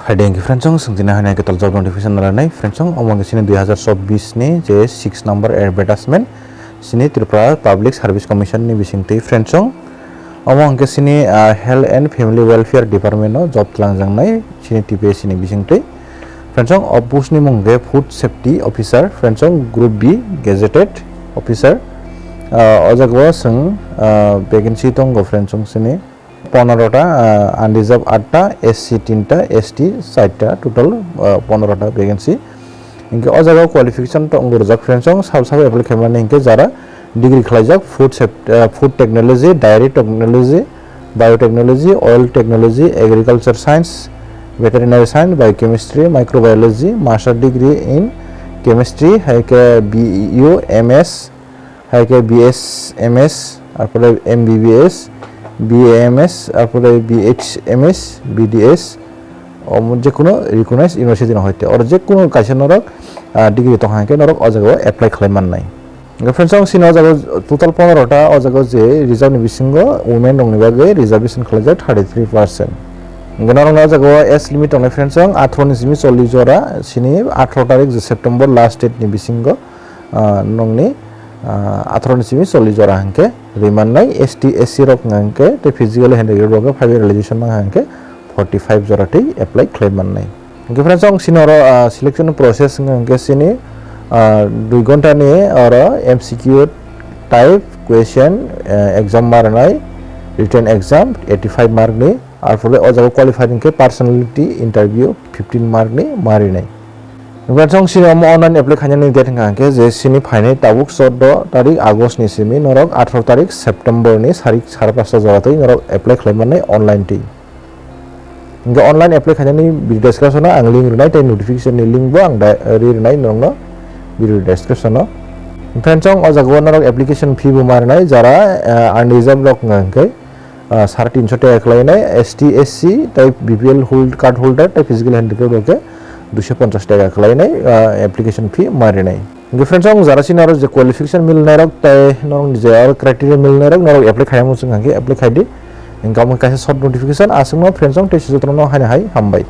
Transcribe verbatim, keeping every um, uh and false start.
Adi hwnkhe friends, chwng tini haino kwtal job notification rwnai friends, omo hwnkhe chini dui hazar chobbish ni je six number advertisement, chini Tripura Public Service Commission ni bisingtwi friends. Omo hwnkhe chini, ah, Health and Family Welfare Department o job twlangjaknai chini T P S C ni bisingtwi. Friends, o post ni mung hwnkhe Food Safety Officer, friends, Group B, Gazetted Officer. Ah, o jaga o chwng, ah, vacancy tongo friends, chini pondro ta, ah, unreserved aat ta, S C tin ta, S T char ta, total, ah, pondro ta vacancy. Hwnkhe o jaga o qualification tongo rijak friends, sabo sabo apply khaimani hwnkhe jara degree khlaijak food sep-, ah, food technology, dairy technology, biotechnology, oil technology, agriculture science, veterinary science, biochemistry, microbiology, master degree in chemistry, hai khe B U M S, hai khe B S M S, arpore M B B S, B A M S, arpore B H M S, B D S, omo je kono recognized university no hoite, oro je kono kaisa norok, ah, degree tong hwnkhe norok o jaga o apply khlai mannai. Hwnkhe friends, ang sini o jaga o total pondro ta, o jaga o je result ni bisingo women rok ni bagwi reservation khlaijak thirty three percent. Hwnkhe norok no o jaga o age limit tongnai friends, ang atharo ni simi chollish jora, sini atharo tarik je September last date ni bisingo, ah, nongni, ah, atharo ni simi chollish jora hwnkhe rwi mannai, S T, S C rok hwnkhe tei physically handicap rok khe five year realization nang hwnkhe forty five jora tei apply khlai mannai. Hwnkhe friends, ang sini oro, ah, selection process wngkha hwnkhe sini, ah, dui ghonta ni oro M C Q type question, ah, exam ma rwnai, written exam eighty five mark ni, arpore o jaga qualified hwnkhe personality interview fifteen mark ni ma rinai. Friends, ang sini omo online apply khainani date wngkha hwnkhe je sini phainai tabuk chordo tarik August ni simi norok atharo tarik September ni sarik sare pasta jora twi norok apply khlai mannai online twi. Hwnkhe online apply khainani video description o ang link rwnai tei notification ni link bo ang da-, ri rwnai norokno video description o. Friends, ang o jaga o norok application fee bo ma rwnai jara, eh, unreserved rok wngkha hwnkhe, ah, sare tinso taka khlainai, S T, S C tei B P L hold-, card holder tei physical handicap rok khe duiso ponchas taka khlainai, ah, application fee ma rwnai. Hwnkhe friends, ang jara sini oro je qualification milnai rok tei norok je oro criteria milnai rok norok apply khaiyamo chwng hwnkhe apply khaidi. Hwnkhe omo kaisa short notification aswkno friends, ang tei jotono haino hai hambai.